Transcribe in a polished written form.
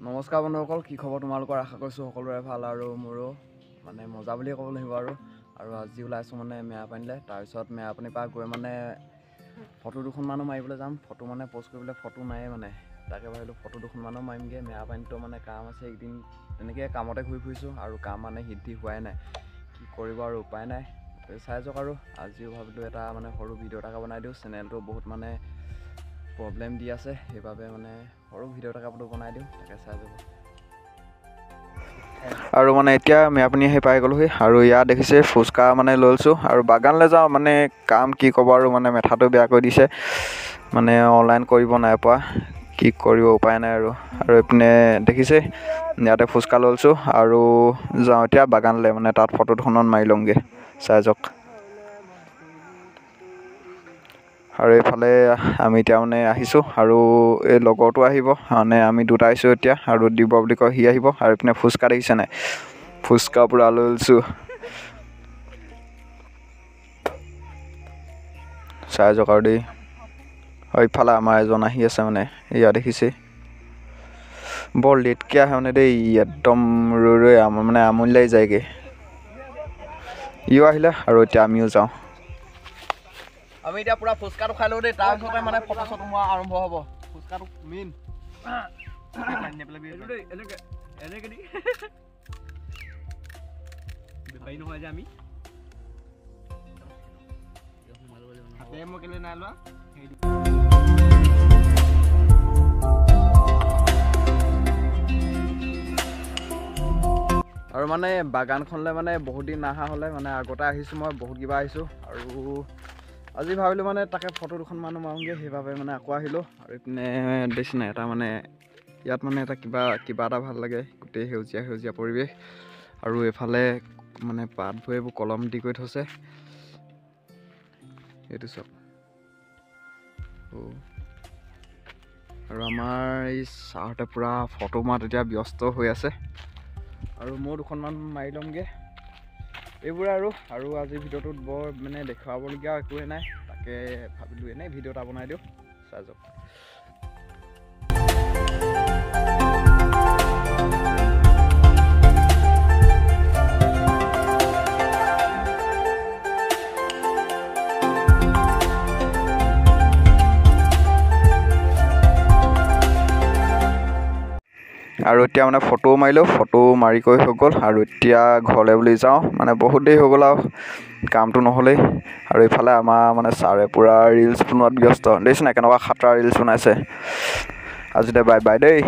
নমস্কাৰ বন্ধুসকল, কি খবৰ তোমালোকৰ? আশা কৰিছোঁ সকলোৰে ভাল আৰু মোৰো মানে মজা বুলিয়ে ক'ব লাগিব। আৰু আৰু আজি ওলাইছোঁ মানে মেৰাপানীলৈ। তাৰপিছত মেৰাপানীৰ পৰা গৈ মানে ফটো দুখনমানো মাৰিবলৈ যাম। ফটো মানে প'ষ্ট কৰিবলৈ ফটো নায়েই মানে, তাকে ভাবিলোঁ ফটো দুখনমানো মাৰিমগৈ। মেৰাপানীতো মানে কাম আছে, এইকেইদিন তেনেকৈ কামতে ঘূৰি ফুৰিছোঁ আৰু কাম মানে সিদ্ধি হোৱাই নাই, কি কৰিব আৰু উপায় নাই। চাই যাওক। আৰু আজিও ভাবিলোঁ এটা মানে সৰু ভিডিঅ' এটাকে বনাই দিওঁ। চেনেলটো বহুত মানে প্ৰব্লেম দি আছে, সেইবাবে মানে সৰু ভিডিঅ' এটাকে বোলো বনাই দিওঁ, তাকে চাই যাব। আৰু মানে এতিয়া মেৰাপানী আহি পাই গ'লোহি আৰু ইয়াত দেখিছে ফুচকা মানে লৈ লৈছোঁ আৰু বাগানলৈ যাওঁ। মানে কাম কি ক'ব আৰু, মানে মেথাটো বেয়া কৰি দিছে, মানে অনলাইন কৰিব নাই পৰা, কি কৰিব উপায় নাই। আৰু আৰু এইপিনে দেখিছে ইয়াতে ফুচকা লৈ লৈছোঁ আৰু যাওঁ এতিয়া বাগানলৈ, মানে তাত ফটো দুখনমান মাৰি ল'মগৈ, চাই যাওক। আৰু এইফালে আমি এতিয়া মানে আহিছোঁ আৰু এই লগৰটো আহিব, মানে আমি দুটা আহিছোঁ এতিয়া আৰু দিব বুলি কয়, সি আহিব। আৰু এইপিনে ফুচকা দেখিছে নাই, ফুচকা পূৰা লৈ লৈছোঁ, চাই যাওক। আৰু দেই, আৰু ইফালে আমাৰ এজন আহি আছে, মানে এয়া দেখিছে, বৰ লেটকৈ আহে মানে দেই, একদম ৰৈ ৰৈ আমাৰ মানে আমনি লাগি যায়গৈ। ইও আহিলে আৰু এতিয়া আমিও যাওঁ। আমি এতিয়া পূৰা ফুচকাটো খাই লওঁ দেই, তাৰপিছতে মানে ফটো চটো মৰা আৰম্ভ হ'ব। ফুচকাটো মেইন। বেপাৰী নহয় যে আমি। মই কেলৈ নাই লোৱা। আৰু মানে বাগানখনলৈ মানে বহুত দিন নাহা হ'লে, মানে আগতে আহিছোঁ মই, বহুত কিবা আহিছোঁ আৰু আজি ভাবিলোঁ মানে তাকে ফটো দুখনমানো মাৰোঁগৈ, সেইবাবে মানে আকৌ আহিলোঁ। আৰু এইপিনে দেখিছে নাই এটা মানে ইয়াত মানে এটা কিবা কিবা এটা ভাল লাগে, গোটেই সেউজীয়া সেউজীয়া পৰিৱেশ। আৰু এইফালে মানে পাতবোৰ এইবোৰ কলম দি কৰি থৈছে, এইটো চাওক। আৰু আমাৰ এই ছাৰহঁতে পূৰা ফটো মৰাত এতিয়া ব্যস্ত হৈ আছে আৰু ময়ো দুখনমান মাৰি ল'মগৈ। এইবোৰে আৰু আৰু আজিৰ ভিডিঅ'টোত বৰ মানে দেখুৱাবলগীয়া একোৱেই নাই, তাকে ভাবিলোঁ এনেই ভিডিঅ' এটা বনাই দিওঁ, চাই যাওক। আৰু এতিয়া মানে ফটোও মাৰিলোঁ, ফটো মাৰি কৰি হৈ গ'ল। আৰু এতিয়া ঘৰলৈ বুলি যাওঁ, মানে বহুত দেৰি হৈ গ'ল আৰু কামটো নহ'লেই। আৰু এইফালে আমাৰ মানে ছাৰে পূৰা ৰিলচ বনোৱাত ব্যস্ত, দেখিছে নাই কেনেকুৱা খাতৰা ৰিলচ বনাইছে। আজিলৈ বাই বাই দেই।